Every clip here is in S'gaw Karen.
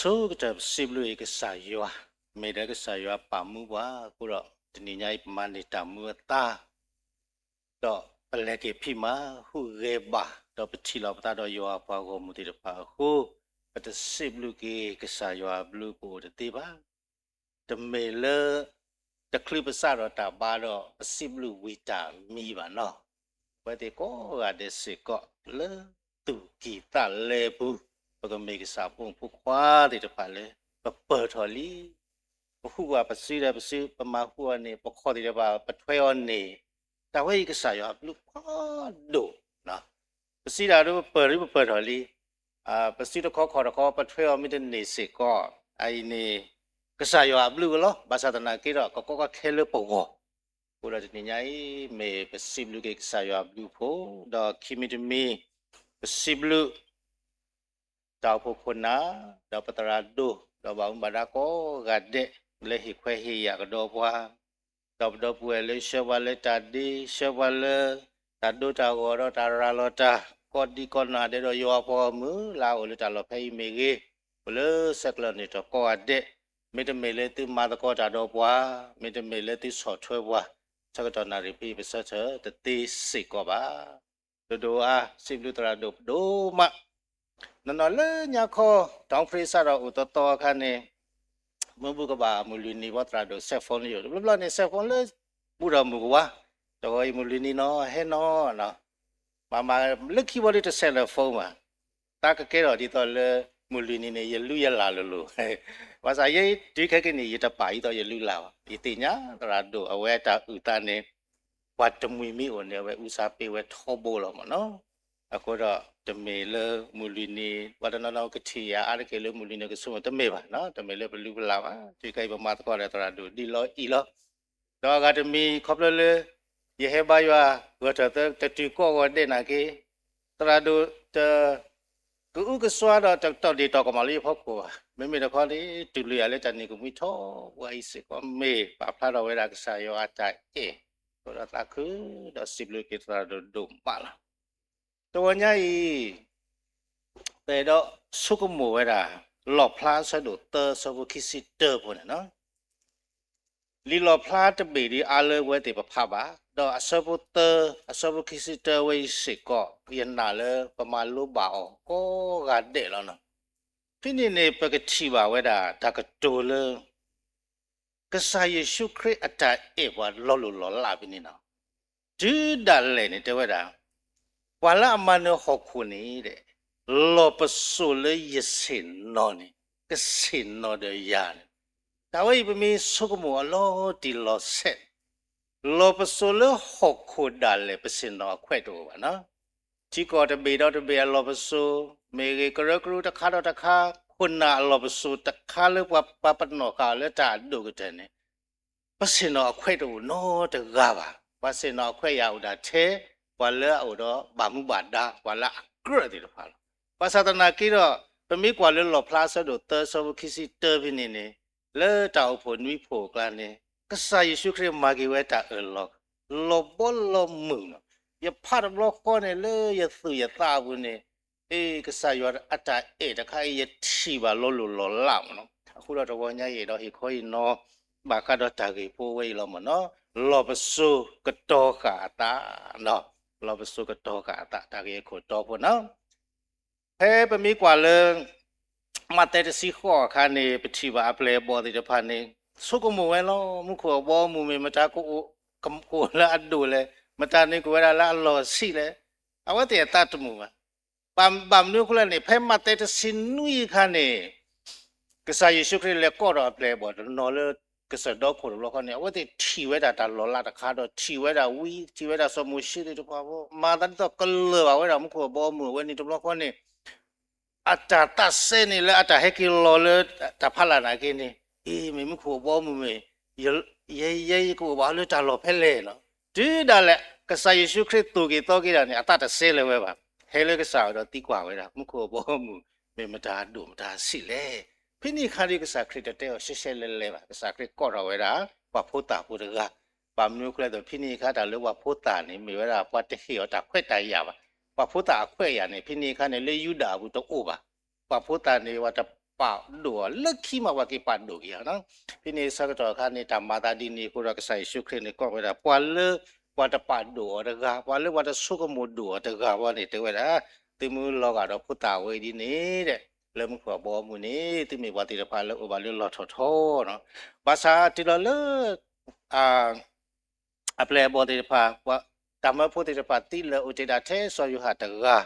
ဆိကတၢၢ်ပစံးဘျုးအံၤကစၢ်ယွၤ, မ့ၢ်ဒီးကစၢ်ယွၤပာ်မူပှၤအဃိဒီး တနံၤညါအံၤပမၤန့ၢ်တၢ်မူအသါ ဒီးပလဲၤက့ၤဖံးမၤ ဟူးဂဲၤဘၣ် ဒီးပထံၣ်လိာ်ပသးဒီးယွၤအပှၤဂီၢ်မုၢ်သ့ၣ်တဖၣ်အဃိ, ပတစံးဘျုးက့ၤကစၢ်ယွၤအဘျုးပအိၣ်တသ့ဘၣ်. တမ့ၢ်လၢ တချုးပစးထီၣ်တၢ်ဘါဒီး ပစံးဘျုးဝံၤတၢ်မံဘၣ်နီၤ. အဝဲသ့ၣ်ကိးဂၤဒဲးစ့ၢ်ကီး လၢသူၣ်ကံၢ်သးလဲပူၤ ပကမ့ၢ်ကစၢ်ဖိမုၣ်ဖိခွါသ့ၣ်တဖၣ်လၢ ပပၢၢ်ထီၣ်လံ ပဟူးဝးပစုဒီးပစု ပမၤဟူးအီၤန့ၣ် ပခီၣ်သ့ၣ်တဖၣ် ပထွဲအီၤန့ၣ် တၢ်ဝဲအံၤကစၢ်ယွၤအဘျုးဖးဒိၣ်. ပစံးဒၣ်ဒ်ပပၢၢ်ဒ်ပပၢၢ်ထီၣ်လံ, ပစုတခီခီၣ်တခီ ပထွဲအီၤမ့ၢ်တန့ၢ်စ့ၢ်ကီး အအံၤန့ၣ် ကစၢ်ယွၤအဘျုးဝဲလီၤ. ဘၣ်ဆၣ်သနာ်က့ဒီး ကကီကီခဲလၢပဂီၢ်, အဃိဒီးတနံၤညါအံၤ မ့ၢ်ပစံးဘျုးက့ၤကစၢ်ယွၤအဘျုးအဖှိၣ် ဒီးခံမံၤတမံၤ ပစံးဘျုး တၢ်အိၣ်ဖှိၣ်ခိၣ်နၢ် ဒီးပသရၣ်ဒိၣ် ဒီးဘၣ်မူဘၣ်ဒါကိးဂၤဒဲး လၢဟ့ၣ်ခွဲးဟ့ၣ်ယာ်ကဒီးပှၤ, ဒီးပဒီပုၢ်ဝဲၢ်လၢဆှၢပှၤလၢတၢ်ဒ့ ဆှၢပှၤလၢ တၢ်ဒိတၢ်ဂီၤဒီးတၢ်ရၤလီၤတၢ် ကိးဒံကိးနီၢ်ဒဲးဒီးယွၤအပှၤဂီၢ်မုၢ် လၢအအိၣ်လၢတၢ်လီၢ်ဖဲအံၤမ့ၢ်ဂ့ၤ, အိၣ်လၢဆဲးကျၢန့ၣ်တကိးဂၤဒဲး, မ့တမ့ၢ်လၢသုမၤသကိးတၢ်ဒီးပှၤ, မ့တမ့ၢ်လၢသုဆီၣ်ထွဲပှၤ, ဆၢကတီၢ်နၣ်ရံၣ်ဖဲအံၤပဆၢထၢၣ်တသ့စ့ၢ်ကီးဘၣ်. ဒိၣ်ဒိၣ်အါ စံးဘျုးသရၣ်ဒိၣ်ပဒိၣ်မး. နီၢ်နီၢ်လၢညါခီ တၢ်အိၣ်ဖှိၣ်စးထီၣ်အိၣ်သီသီအခါန့ၣ် မ့ၢ်ဘူၣ်ကဘၣ်မုၢ်လွံၢ်နံၤဘၣ်သရၣ်ဒိၣ် cell phone လၢယိာ် တဘျီဘျီန့ၣ် cell phone လၢ ဘူၣ်ဒီးမုၢ်ကဝါ, တဂီၤအံၤမုၢ်လွံၢ်နံၤနီၤ ဟဲနီၤနီၤ, မၤမၤလၢခံဘီဒ်တ cell phone ဘၣ်, တၢ်ကကဲထီၣ်ဒ်သိးလၢ မုၢ်လွံၢ်နံၤန့ၣ် ယလုၢ်ယလၢ်လိၤလိၤ, ဘၣ်ဆၣ်ယဲတုၤခဲကနံၣ်အံၤ ယတပာ်ဒ်သိးယလုၢ်လၢ်ဘၣ်, ယသ့ၣ်ညါသရၣ်ဒိၣ်အဝဲတၢ်အုၣ်သးန့ၣ် ပှၤတမှံၤမ့ၢ်အိၣ်န့ၣ် အဝဲအုၣ်သးပ့ၤဝဲထီဘိလီၤမ့ၢ်နီၤ. အဃိဒီးတမ့ၢ်လၢမုၢ်လွံၢ်နံၤ ပှၤတနီၤနီၤကထံၣ်ယၤအါတက့ၢ်လၢ မုၢ်လွံၢ်နံၤကဆိကမိၣ် တမ့ၢ်ဘၣ်, တမ့ၢ်လၢပလုၢ်ပလၢ်ဘၣ်, တုၤခဲအံၤပမၤသကိးဒီးသရၣ်ဒိၣ်ဒ်လီၤအံၤလီၤ. ဒီးအဂၤတမံၤခီဖျိလၢ ယဟဲဘါယွၤ ဂၢၢ်ထၢၣ်သၢတတုၤကိးဂီၤဒဲးနာ်က့ သရၣ်ဒိၣ်တ ကအုကစွါဒီးတတီၢ်ဒ့ၣ်တီၢ်ကမၣ်လၢယဖီခိၣ်ဘၣ်, မ့မ့ၢ်တခီန့ၣ် တူၢ်လိာ်ယၤလၢတၢ်နံၤကမှံထီဘိအံၤစ့ၢ်ကီး မ့ၢ်ပာ်ဖျါထီၣ်ဝဲဒၣ်ကစၢ်ယွၤအတၢ်အဲၣ်, အဃိဒီးသးခုဒီးစံးဘျုးက့ၤသရၣ်ဒိၣ်ဒိၣ်မးလီၤ. တဂီၤညါအံၤ ပအဲၣ်ဒိးဆိကမိၣ်ဝဲဒၣ် လီၣ်ဖျါအဆၢဒိၣ်သၢ အဆၢဖိခံဆံတၢဖိန့ၣ်လီၤ. လံာ်လီၣ်ဖျါတဘ့ၣ်ဒ်အါလၢပဝဲသ့ၣ်ပဖးဘၣ်, ဒီးအဆၢဖိသၢ အဆၢဖိခံဆံတၢဝဲအံၤစ့ၢ်ကီး ယနာ်လၢပမၤလိဘၣ်အီၤကိးဂၤဒဲးလီၤ. ဖဲန့ၣ်န့ၣ် ပကထံၣ်ဘၣ်ဝဲဒၣ်တၢ်ကတိၤလၢ ကစၢ်ယ့ၣ်ၡူးခရံာ်အတၢ်အဲၣ်ပှၤလီၤလိၢ်လီၤလးဖဲန့ၣ်လီၤ. တုၤဒၣ်လဲာ်န့ၣ်တဲဝဲဒၣ်, ပှၤလၢအမၤနၢၤဟီၣ်ခိၣ်န့ၣ် လီၢ်ပစိာ်လၢယဆ့ၣ်နီၤန့ၣ် ကဆ့ၣ်နီၤဒီးယၤန့ၣ်, တၢ်ဝဲအံၤပမ့ၢ်ဆိကမိၣ်အီၤလီၤတံၢ်လီၤဆဲး, လီၢ်ပစိာ်လၢဟီၣ်ခိၣ်ဒၣ်လဲာ် ပဆ့ၣ်နီၤအခွဲးတအိၣ်ဘၣ်နီၤ. ထံကီၢ်တဘ့ၣ်ဒီးတဘ့ၣ်အလီၢ်ပစိာ်, မ့ၢ်ဂ့ၤကရၢကရိတခါဒီးတခါ, ခိၣ်နၢ်အလီၢ်ပစိာ်တခါလၢပှၤပာ်ပနီၣ်ဃာ်အီၤလၢတၢ်အဒိၣ်ကတၢၢ်န့ၣ် ပဆ့ၣ်နီၤအခွဲးတအိၣ်နီတဂၤဘၣ်. ပှၤဆ့ၣ်နီၤအခွဲးယာ်အိၣ်ဒၣ်ထဲ ပှၤလၢအအိၣ်ဒီးဘၣ်မူဘၣ်ဒါ ပှၤလၢအကြၢးသ့ၣ်တဖၣ်လီၤ. ဘၣ်ဆၣ်သနာ်က့ဒီး ပမ့ၢ်ကွၢ်လၢလီၣ်ဖျါအဆၢဒိၣ်သၢ အဆၢဖိခံဆံတၢဖဲန့ၣ်န့ၣ်, လၢတၢ်အိၣ်ဖှိၣ်နွံဖှိၣ်အကျါန့ၣ် ကစၢ်ယ့ၣ်ၡူးခရံာ်မၤက့ၤဝဲတၢ်အၢၣ်လီၤ လီၤဘီလီၤမုၢ်လီၤ. ယဖးတဘျီဃီန့ၣ် လၢယသူၣ်ယသးအပူၤန့ၣ်, အ့ ကစၢ်ယွၤအတၢ်အဲၣ်တခါအံၤ ယထံၣ်ဘၣ်လီၤလိၢ်လီၤလးမ့ၢ်နီၤ. အဃိဒီးတဂီၤညါအံၤဒီးဟ့ၣ်ခီဟ့ၣ်နီၤ ဘၣ်ဃးဒီးတၢ်ဂ့ၢ်ဖိဝဲအံၤလီၤမ့ၢ်နီၤ, လီၢ်ပစိာ်ကတီၤဃာ်အသး, လီၢ်ပစိာ်ကတီၤဃာ်အသး တၢ်ဂ့ၢ်အခိၣ်တီဖိနီၤ. ဖဲပမ့ၢ်ကွၢ်လၢ မးသဲတဆံဃိးအခါန့ၣ် ပထံၣ်ဘၣ်အပျဲၢ်အဘီၣ်သ့ၣ်တဖၣ်န့ၣ် ဆိကမိၣ်ဝဲလီၤ. မူခိၣ်အဘီအမုၢ်မ့ၢ်မတၤကအိၣ်, ကအိၣ်လၢအဒိၣ်လဲၣ်, မတၤန့ၣ်ကအိၣ်ဝဲဒၣ်လၢအလီၢ်ဆံးလဲၣ်. အဝဲသ့ၣ်အသးတမုာ်ဘၣ်. ဘၣ်မနုၤအဃိလဲၣ်န့ၣ် ဖဲမးသဲတဆံနွံအခါန့ၣ် ကစၢ်ယ့ၣ်ၡူးခရံာ်လဲၤကိးထီၣ်အပျဲၢ်အဘီၣ်တနီၤလၢကစၢၢ်ဒီခိၣ်တဘျီဃီန့ၣ် အဝဲသ့ၣ်ထံၣ်ဝဲဒၣ်တၢ်လီၤလးတခါဒီး ထံၣ်ဝဲဒၣ်ဝံ, ထံၣ်ဝဲဒၣ်စီၤမိၤၡ့သ့ၣ်တဖၣ်ဖိ, မၤသးဒ်သိးကလၢာ်ဘၣ်ဝဲဒၣ်မူခိၣ်အဘီအမုၢ်အဝဲန့ၣ်တဘျီဃီန့ၣ် အတၢ်သးစဲန့ၣ်လၢအတၢ်ဟဲက့ၤလီၤလၢတၢ်ဖးလၢ်နာ်က့န့ၣ်, အ့ မ့ၢ်မူခိၣ်အဘီအမုၢ်မ့ၢ် ယဲယဲယကအိၣ်ဘၣ်လၢတၢ်လီၢ်ဖဲလဲၣ်နီၤ. တုၤဒၣ်လဲာ် ကစၢ်ယ့ၣ်ၡူးခရံာ်သိၣ်က့ၤသီက့ၤဒၣ်န့ၣ် အသးတစဲလၢၤဝဲဘၣ်. ဟဲလၢကစၢ်အအိၣ်ဒီးသံကွၢ်ဝဲဒၣ် မူခိၣ်အဘီအမုၢ် မ့ၢ်မတၤဒိၣ်မတၤဆံးလဲၣ်. ဖဲန့ၣ်အခါဒီးကစၢ်ခရံာ်တတဲအီၤရှဲရှဲလဲၣ်လဲၣ်ဘၣ်. ကစၢ်ခရံာ်ကိးထီၣ်ဝဲဒၣ် ပှၤဖိသၣ်ဖိတဂၤ, ဘၣ်မနုၤအဃိလဲၣ်ဒီး ဖဲန့ၣ်အခါတၢ်လၢပှၤဖိသၣ်န့ၣ် မ့ၢ်ဝဲဒၣ်ပှၤတဟ့ၣ်အီၤတၢ်ခွဲးတၢ်ယာ်ဘၣ်. ပှၤဖိသၣ်အခွဲးအယာ်န့ၣ် ဖဲန့ၣ်အခါန့ၣ် လၢယူဒၤအပူၤတအိၣ်ဘၣ်. ပှၤဖိသၣ်န့ၣ် ပှၤတ ပာ်ဒိၣ်အီၤ, လၢခံမးပှၤက့ၤပာ်ဒိၣ်က့ၤအီၤ. ဖဲန့ၣ်ဆၢကတီၢ်အခါန့ၣ် တၢ်မၤသးဒ်န့ၣ်အဃိဒီး ကစၢ်ယ့ၣ်ၡူးခရံာ်န့ၣ် ကိးဝဲဒၣ် ပှၤလၢပှၤတပာ်ဒိၣ်အီၤတဂၤ, ပှၤလၢပှၤတဆိကမိၣ်ဒိၣ်အီၤတဂၤဝဲန့ၣ် တဲဝဲဒၣ်, သုမ့ၢ်လီၤဂာ်ဒီးဖိသၣ်ဝဲအံၤဒ်န့ၣ်ဒီး လၢမူခိၣ်အဘီအမုၢ်န့ၣ် သုမ့ၢ်ပှၤသ့ၣ်တဖၣ်လၢအိၣ်ဘၣ်လၢလီၢ်ထီၣ်ထီနီၤ. ဘၣ်ဆၣ်တုၤလီၤလၢ အပျဲၢ်အဘီၣ်သ့ၣ်တဖၣ်, တၢ်မၢဖိသ့ၣ်တဖၣ်သံလၢာ်အိၣ်တ့ၢ်ဒၣ်ထဲစီၤယိၤဟၣ်တဂၤ,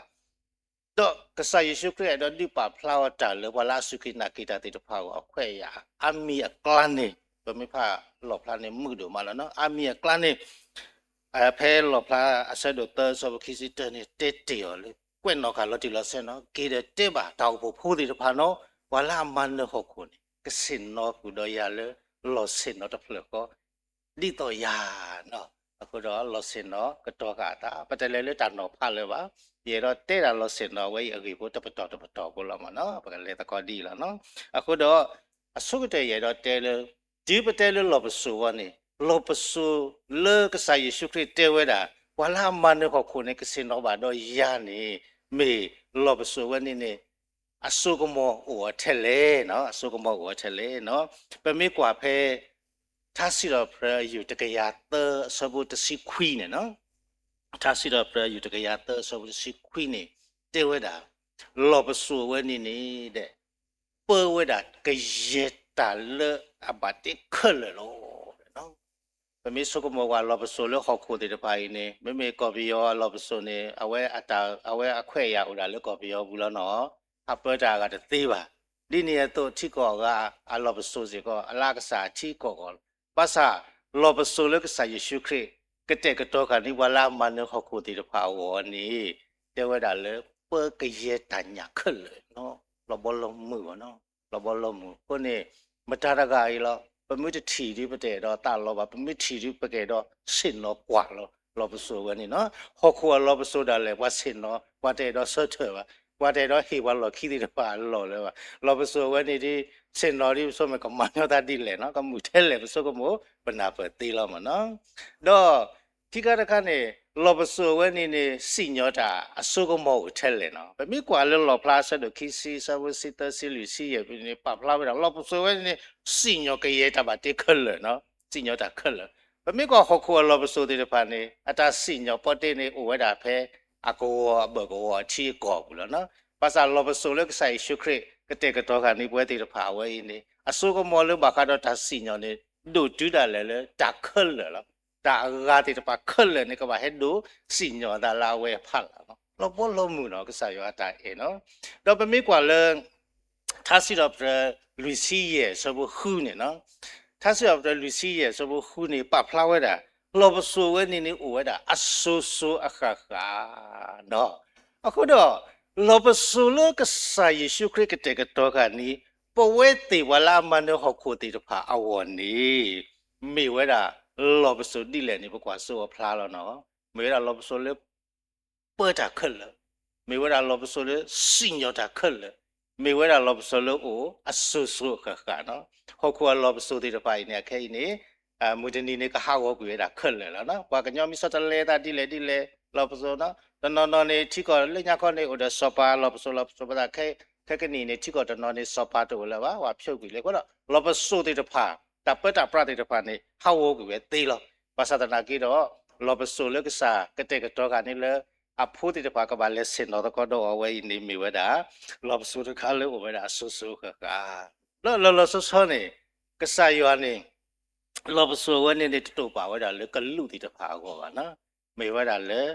ဒီးကစၢ်ယ့ၣ်ၡူးခရံာ်အဲၣ်ဒိးဒုးပာ်ဖျါအီၤတၢ်လၢပှၤလၢအစူၢ်က့ၤနာ်က့ၤတၢ်သ့ၣ်တဖၣ်အဂီၢ် အခွဲးအယာ်အါမံၤအကျါန့ၣ်, ပမ့ၢ်ဖးလီၣ်ဖျါန့ၣ် မုာ်ဒိၣ်မးလီၤနီၤ. အါမံၤအကျါန့ၣ် ဖဲလီၣ်ဖျါအဆၢဒိၣ်သၢဆၢဖိခံဆံတၢန့ၣ် တဲတ့ၢ်အီၤလၢ ကွဲးနီၣ်ဃာ်လီၤတံၢ်လီၤဆဲးနီၤ, က့ၤဒီးတဲဘၣ်တၢ်အိၣ်ဖှိၣ်ဖိသ့ၣ်တဖၣ်နီၤ, ပှၤလၢအမၤနၢၤဟီၣ်ခိၣ်န့ၣ် ကဆ့ၣ်နီၤဃုာ်ဒီးယၤလၢလီၢ်ဆ့ၣ်နီၤတဖျၢၣ်ဃီ ဒ်သိးယၤနီၤ. အဃိဒီးလီၢ်ဆ့ၣ်နီၤကတီၤဃာ်အသး, ပတလဲၤလၢတၢ်နီၤဖးလၢၤဘၣ်. ယအဲၣ်ဒိးတဲဒၣ်လီၢ်ဆ့ၣ်နီၤအဝဲအံၤအဂ့ၢ်ဖိတပတီၢ်တပတီၢ်ဖိလီၤမးနီၤ, ပကလဲၤသကိးဒ်အံၤလီၤနီၤ. အဃိဒီး အဆိကတၢၢ်ယအဲၣ်ဒိးတဲလၢ တုၤပတဲလၢလီၢ်ပစိာ်ဝဲန့ၣ် လီၢ်ပစိာ်လၢကစၢ်ယ့ၣ်ၡူးခရံာ်တဲဝဲဒၣ် ပှၤလၢအမၤနၢၤဟီၣ်ခိၣ်န့ၣ် ကဆ့ၣ်နီၤဘၣ်ဒီးယၤန့ၣ် မ့ၢ်လီၢ်ပစိာ်ဝဲန့ၣ်န့ၣ် အစိကမီၤအိၣ်အီၤထဲလဲၣ်နီၤ, အစိကမီၤအိၣ်အီၤထဲလဲၣ်နီၤ. ပမ့ၢ်ကွၢ်ဖဲ ထါစံးထီၣ်ပတြၢၤအယုၢ်တကယၤသၢအဆၢဖိတဆံခွံန့ၣ်နီၤ, ထါစံးထီၣ်ပတြၢၤအယုၢ်တကယၤသၢအဆၢဖိတဆံခွံန့ၣ် တဲဝဲဒၣ် လီၢ်ပစိာ်ဝဲန့ၣ်န့ၣ်ဒီး ပၢဝဲဒၣ်ကယဲၢ်တၢ်လၢအဘၣ်တ့ခဲလၢာ်လီၤ. ပမ့ၢ်ဆိကမိၣ်ကွၢ်လီၢ်ပစိာ်လၢဟီၣ်ခိၣ်သ့ၣ်တဖၣ်အံၤန့ၣ် မ့မ့ၢ်ကီၢ်ပယီၤအလီၢ်ပစိာ်န့ၣ် အဝဲအတၢ် အဝဲအခွဲးအယာ်အိၣ်ဒၣ်လၢကီၢ်ပယီၤပူၤလီၤနီၤ, ဟးပၢတၢ်အဂၤတသ့ဘၣ်. ဒ်န့ၣ်အသိးထံကီၢ်အဂၤအလီၢ်ပစိာ်စ့ၢ်ကီး အလၢအကစၢ်ထံကီၢ်ဂီၢ်လီၤ. ဘၣ်ဆၣ် လီၢ်ပစိာ်လၢကစၢ်ယ့ၣ်ၡူးခရံာ် ကတဲာ်ကတီၤဃာ်န့ၢ်ပှၤလၢအမၤနၢၤဟီၣ်ခိၣ်သ့ၣ်တဖၣ်အဂီၢ်န့ၣ် တဲဝဲဒၣ်လၢ ပၢကယဲၢ်တၢ်ညၣ်ခဲလၢာ်နီၤ, လီၤဘီလီၤမုၢ်ဘၣ်နီၤ, လီၤဘီလီၤမုၢ်အဃိန့ၣ် မတၤတဂၤအံၤလီၤ ပမ့ၢ်တထံၣ်ဒုးပတအဲၣ်ဒိးသးလီဘၣ်, ပမ့ၢ်ထံၣ်ဒုးပကအဲၣ်ဒိးဆ့ၣ်နီၤကွၢ်လီၤ လီၢ်ပစိာ်ဝဲန့ၣ်နီၤ. ဟီၣ်ခိၣ်အလီၢ်ပစိာ်ဒၣ်လဲာ် ပှၤဆ့ၣ်နီၤ ပှၤတအဲၣ်ဒိးဆၢထၢၣ်ဘၣ်, ပှၤတအဲၣ်ဒိးဟ့ၣ်ပှၤလီၢ်ခံသ့ၣ်တဖၣ်အလီၢ်လၢၤဘၣ်. လီၢ်ပစိာ်ဝဲန့ၣ်ဒ် ဆ့ၣ်နီၤဒ်ပစိာ်မ့ၢ်ကမၤညီသးဒ်လဲၣ်နီၤ, ကမုာ်ထဲလဲၣ်ပစိကမိၣ် ပနၢ်ပၢၢ်သ့လီၤမးနီၤ. ဒီး ခံခါတခါန့ၣ် လီၢ်ပစိာ်ဝဲန့ၣ်န့ၣ် စံၣ်ညီၣ်တၢ်အစိကမီၤအိၣ်ထဲလဲၣ်နီၤ. ပမ့ၢ်ကွၢ်လၢလီၣ်ဖျါအဆၢဒိၣ်ခံဆံ အဆၢဖိဆံသၢဆံလွံၢ်ဆံယဲၢ်န့ၣ် ပာ်ဖျါဝဲဒၣ် လီၢ်ပစိာ်ဝဲန့ၣ်န့ၣ် စံၣ်ညီၣ်ကယဲၢ်တၢ်ဘၣ်တ့ခဲလၢာ်နီၤ, စံၣ်ညီၣ်တၢ်ခဲလၢာ်. ပမ့ၢ်ကွၢ်ဟီၣ်ခိၣ်အလီၢ်ပစိာ်သ့ၣ်တဖၣ်န့ၣ် အတၢ်စံၣ်ညီၣ်ပီတ့န့ၣ် အိၣ်ဝဲဒၣ်ဖဲ အကဝီၤအဘၢၣ်ကဝီၤအထံအကီၢ်အပူၤလီၤနီၤ. ဘၣ်ဆၣ်လီၢ်ပစိာ်လၢကစၢ်ယ့ၣ်ၡူးခရံာ် ကတဲာ်ကတီၤဃာ်န့ၢ်ပဝဲသ့ၣ်တဖၣ်အဝဲအံၤန့ၣ် အစိကမီၤလၢဘၣ်ဃးဒီးတၢ်စံၣ်ညီၣ်န့ၣ် ဒိၣ်တုၤဒၣ်လဲာ်လၢတၢ်ခဲလၢာ်လီၤ. တၢ်အဂၤသ့ၣ်တဖၣ်ခဲလၢာ်န့ၣ် ကဘၣ်ဟဲဒိးစံၣ်ညီၣ်အသးလၢအဝဲအဖီလာ်လီၤ. လီၤဘီလီၤမုၢ်နီၤ ကစၢ်ယွၤအတၢ်အဲၣ်နီၤ. ဒီးပမ့ၢ်ကွၢ်လၢ ထါစံးထီၣ်ပတြၢၤလွံၢ်ဆံယဲၢ်အဆၢဖိဃုန့ၣ်နီၤ, ထါစံးထီၣ်ပတြၢၤလွံၢ်ဆံယဲၢ်အဆၢဖိဃုန့ၣ် ပာ်ဖျါဝဲဒၣ် လီၢ်ပစိာ်ဝဲန့ၣ်န့ၣ် အိၣ်ဝဲဒၣ်အစိၤစိၤအဃၣ်ဃၣ်နီၤ. အဃိဒီး လီၢ်ပစိာ်လၢကစၢ်ယ့ၣ်ၡူးခရံာ်ကတဲာ်ကတီၤဃာ်န့ၢ် ပဝဲသ့ၣ်ပှၤလၢအမၤနၢၤဟီၣ်ခိၣ်သ့ၣ်တဖၣ်အဂီၢ်န့ၣ် မ့ၢ်ဝဲဒၣ်လီၢ်ပစိာ်ဒ်လဲၣ်န့ၣ် ပကွၢ်စိအဖျါလီၤနီၤ. မ့ၢ်ဝဲဒၣ်လီၢ်ပစိာ်လၢ ပၢတၢ်ခဲလၢာ်, မ့ၢ်ဝဲဒၣ်လီၢ်ပစိာ်လၢစံၣ်ညီၣ်တၢ်ခဲလၢာ်, မ့ၢ်ဝဲဒၣ်လီၢ်ပစိာ်လၢအိၣ်အစိၤစိၤအဃၣ်ဃၣ်နီၤ. ဟီၣ်ခိၣ်အလီၢ်ပစိာ်သ့ၣ်တဖၣ်အံၤန့ၣ် အခဲအံၤန့ၣ် မုၢ်တနံၤန့ၣ် ကဟးဂီၤကွံာ်ဝဲဒၣ်ခဲလၢာ်လီၤနီၤ. ပှၤကညီမ့ၢ်ဆီတလဲသးဒ်လဲၣ်ဒ်လဲၣ် လီၢ်ပစိာ်နီၤ, တနီၤနီၤန့ၣ် ထံကီၢ်လၢညါခီန့ၣ် အိၣ်ဒီးစီၤပၤ လီၢ်ပစိာ်လီၢ်ပစိာ်ပသး ခဲကနံၣ်န့ၣ် ထံကီၢ်တနီၤန့ၣ် စီၤပၤတအိၣ်လၢၤဘၣ် ပှၤဖျိးကွံာ်လံ. အဃိဒီး လီၢ်ပစိာ်သ့ၣ်တဖၣ် တၢ်ပၢတၢ်ပြးသ့ၣ်တဖၣ်န့ၣ် ဟးဂီၤကွံာ်ဝဲသ့လီၤ. ဘၣ်ဆၣ်သနာ်က့ဒီး လီၢ်ပစိာ်လၢကစၢ်ကတဲာ်ကတီၤဃာ်န့ၢ်လၢ အဖိသ့ၣ်တဖၣ်ကဘၣ်လဲၤဆ့ၣ်နီၤသကိးဒီးအီၤဝဲအံၤန့ၣ်မ့ၢ်ဝဲဒၣ် လီၢ်ပစိာ်တခါလၢအိၣ်ဝဲဒၣ်အစိၤစိၤအဃၣ်ဃၣ်. လၢလီၤလီၤဆီဆီန့ၣ် ကစၢ်ယွၤန့ၣ် လီၢ်ပစိာ်ဝဲန့ၣ်န့ၣ် တတိာ်ပာ်ဝဲဒၣ်လၢကလူးသ့ၣ်တဖၣ်အဂီၢ်ဘၣ်နီၤ. မ့ၢ်ဝဲဒၣ်လၢ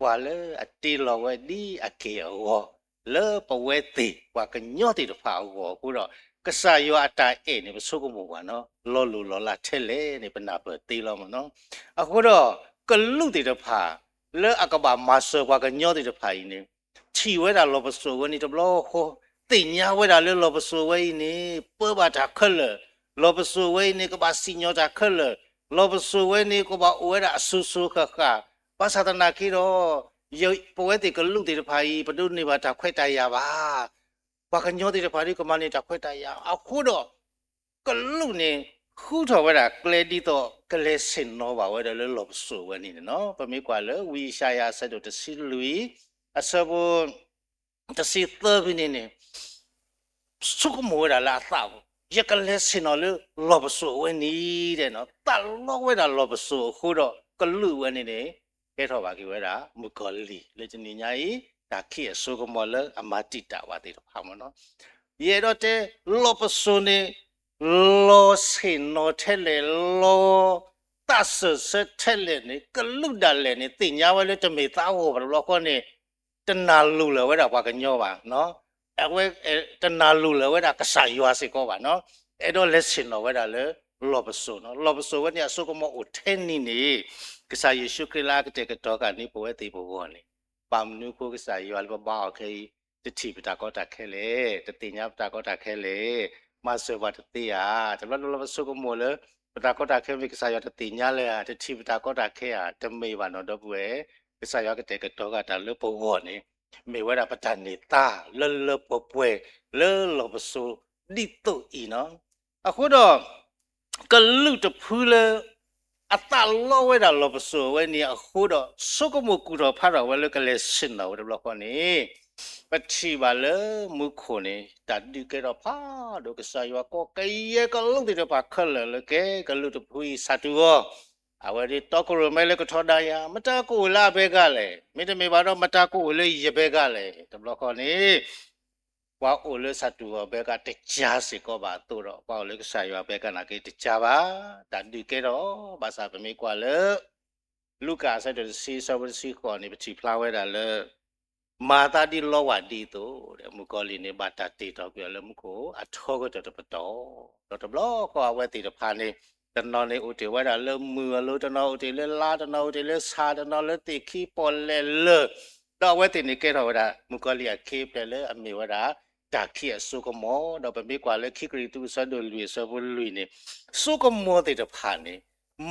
ပှၤလၢအတ့လီၤဝဲဒ်အက့ၢ်အဂီၤ လၢပဝဲသ့ၣ်ပှၤကညီသ့ၣ်တဖၣ်အဂီၢ်အဃိဒီး ကစၢ်ယွၤအတၢ်အဲၣ်န့ၣ် ပဆိကမိၣ်ပှၤနီၤ လီၤလိၢ်လီၤလးထဲလဲၣ်န့ၣ် ပနၢ်ပၢၢ်သ့လီၤမးနီၤ. အဃိဒီး ကလူးသ့ၣ်တဖၣ် လၢအကဘၣ်မၤစၢၤပှၤကညီသ့ၣ်တဖၣ်အံၤန့ၣ် ထံၣ်ဝဲဒၣ်လီၢ်ပစိာ်ဝဲန့ၣ်တဘျီဃီ သ့ၣ်ညါဝဲဒၣ်လၢလီၢ်ပစိာ်ဝဲအံၤန့ၣ် ပၢဘၣ်တၢ်ခဲလၢာ်, လီၢ်ပစိာ်ဝဲအံၤန့ၣ် ကဘၣ်စံၣ်ညီၣ်တၢ်ခဲလၢာ်, လီၢ်ပစိာ်ဝဲန့ၣ် ကဘၣ်အိၣ်ဝဲဒၣ်အစိၤစိၤဃၣ်ဃၣ်, ဘၣ်ဆၣ်သနာ်က့ဒီး ပဝဲသ့ၣ်ကလူးသ့ၣ်တဖၣ်အံၤ ပဒိးန့ၢ်ဘၣ်တၢ်ခွဲးတၢ်ယာ်ဘၣ်. ပှၤကညီသ့ၣ်တဖၣ်ဒ်ကမၤန့ၢ်တၢ်ခွဲးတၢ်ယာ်အဃိဒီး ကလူးန့ၣ် ဃုထီၣ်ဝဲဒၣ်ကျဲဒ်သိးကလဲၤဆ့ၣ်နီၤဘၣ်ဝဲဒၣ်လၢလီၢ်ပစိာ်ဝဲန့ၣ်န့ၣ်နီၤ. ပမ့ၢ်ကွၢ်လၢဝံယၡါယၤအဆၢဒိၣ်တဆံလွံၢ် အဆၢဖိ တဆံသၢဖဲန့ၣ်န့ၣ် ဆိကမိၣ်ဝဲဒၣ်လၢအသးပူၤ, ယကလဲၤဆ့ၣ်နီၤလၢလီၢ်ပစိာ်ဝဲန့ၣ်ဒီး သးလီဝဲဒၣ်လီၢ်ပစိာ်အဃိဒီး ကလုာ်ဝဲန့ၣ်န့ၣ် ကဲထီၣ်ဘၣ်က့ၤဝဲဒၣ် မုၣ်ကီၤလံၢ်လၢတနံၤညါအံၤ တၢ်ခံးအစိကမီၤလၢအမၤတံာ်တာ်ဝဲသ့ၣ်တဖၣ်မ့ၢ်နီၤ. ယအဲၣ်ဒိးတဲ လီၢ်ပစိာ်န့ၣ် လီၤဆ့ၣ်နီၤထဲလဲၣ်, လီၤသးစၢၢ်ဆၢထဲလဲၣ်န့ၣ် ကလုာ်ဒၣ်လဲာ်န့ၣ် သ့ၣ်ညါဝဲလၢတမ့ၢ်သးအဂီၢ်ဘၣ်တဘျီဃီန့ၣ် တနၢ်လိၣ်လၢၤဝဲဒၣ်ပှၤကညီဘၣ်. အဝဲ တနၢ်လိၣ်လၢၤဝဲဒၣ်ကစၢ်ယွၤစ့ၢ်ကီးဘၣ်နီၤ. အဲၣ်ဒိးလဲၤဆ့ၣ်နီၤဝဲဒၣ်လၢလီၢ်ပစိာ်နီၤ. လီၢ်ပစိာ်ဝဲန့ၣ်အစိကမီၤအိၣ်ထဲန့ၣ်န့ၣ် ကစၢ်ယ့ၣ်ၡူးခရံာ်လၢအကတဲာ်ကတီၤက့ၤန့ၢ်ပဝဲသ့ၣ်ပဂီၢ်န့ၣ် ဘၣ်မနုၤအဃိကစၢ်ယွၤလၢပဘါအီၤခဲအံၤ တထံၣ်ပတၢ်ကီတၢ်ခဲလဲၣ်, တသ့ၣ်ညါပတၢ်ကီတၢ်ခဲလဲၣ်, မၤစၢၤပှၤတသ့ဧါ. တဘျီတဘျီပဆိကမိၣ်လၢ ပတၢ်ကီတၢ်ခဲမ့ၢ်ကစၢ်ယွၤတသ့ၣ်ညါလၢၤဧါ, တထံၣ်ပတၢ်ကီတၢ်ခဲဧါ, တမ့ၢ်ဘၣ်နီၤ ဒီပုၢ်ဝဲၢ်, ကစၢ်ယွၤကတဲာ်ကတီၤဃာ်တၢ်လၢပဂီၢ်န့ၣ် မ့ၢ်ဝဲဒၣ်ပတၢ်န့ၢ်သါလၢလၢပှဲၤပှဲၤလၢလီၢ်ပစိာ်ဒ်သိးအံၤနီၤ. အဃိဒီး ကလုာ်တဖုလၢ အသးလီဝဲဒၣ်လီၢ်ပစိာ်ဝဲန့ၣ်အဃိဒီး ဆိကမိၣ်ကူၣ်ထီၣ်ဖးထီၣ်ဝဲလၢကလဲၤဆ့ၣ်နီၤဝဲတဘျီဃီန့ၣ် ပထံၣ်ဘၣ်လၢမူခိၣ်န့ၣ် တၢ်ဒုးကဲထီၣ်ဖးဒိၣ် ကစၢ်ယွၤကိးကယဲၢ်ကလုာ်သ့ၣ်တဖၣ်ခဲလၢာ်လၢကဲ ကလုာ်တဖုအံၤ စၢ်တူၢ်အီၤ, အဝဲဒၣ်တီခိၣ်ရိၣ်မဲလၢကထီဒါယၤ မတၤကအိၣ်လၢအဘဲဂၤလဲၣ်, မ့တမ့ၢ်ဘၣ်ဒီး မတၤကအိၣ်လၢယဘဲဂၤလဲၣ်. တဘျီဃီန့ၣ် ပှၤအိၣ်လၢစၢ်တူၢ်အီၤဘဲဂၤတကၠါစ့ၢ်ကီးဘၣ်အသိးဒီး ပှၤအိၣ်လၢကစၢ်ယွၤဘဲဂၤနာ်က့တကၠါဘၣ်. တၢ်ဒုးကဲထီၣ် ဘၣ်ဆၣ်ပမ့ၢ်ကွၢ်လၢ လူၤကၣ်အဆၢဒိၣ်တဆံ အဆၢဖိတဆံဃိးန့ၣ် ပထံၣ်ဖျါဝဲဒၣ်လၢ မၤသးဒ်လီဝၢ်ဒ်အသိး မုၣ်ကီၤလံၢ်န့ၣ် ဘၣ်တၢ်တ့ၢ်တီၢ်ကွံာ်အီၤလၢမူခိၣ်အထီကတၢၢ်တပတီၢ်, ဒီးတဘျီဃီအဝဲသ့ၣ်တဖၣ်န့ၣ် တနီၤန့ၣ်အိၣ်တ့ၢ်ဝဲဒၣ်လၢမုၢ်အလိၤ, တနီၤအိၣ်တ့ၢ်လၢလါ, တနီၤအိၣ်တ့ၢ်လၢဆၣ်, တနီၤလၢသ့ၣ်ခံပီၣ်လဲၣ်လၢၢ်, ဒီးအဝဲသ့ၣ်န့ၣ်ကဲထီၣ်ဝဲဒၣ် မုၣ်ကီၤလံၢ်အခ့အပှၤလၢအမ့ၢ်ဝဲဒၣ် တၢ်ခံးအစိကမီၤ, ဒီးပမ့ၢ်ကွၢ်လၢခံကရံၣ်သူးအဆၢဒိၣ်လွံၢ်အဆၢဖိလွံၢ်န့ၣ် စိကမီၤသ့ၣ်တဖၣ်န့ၣ်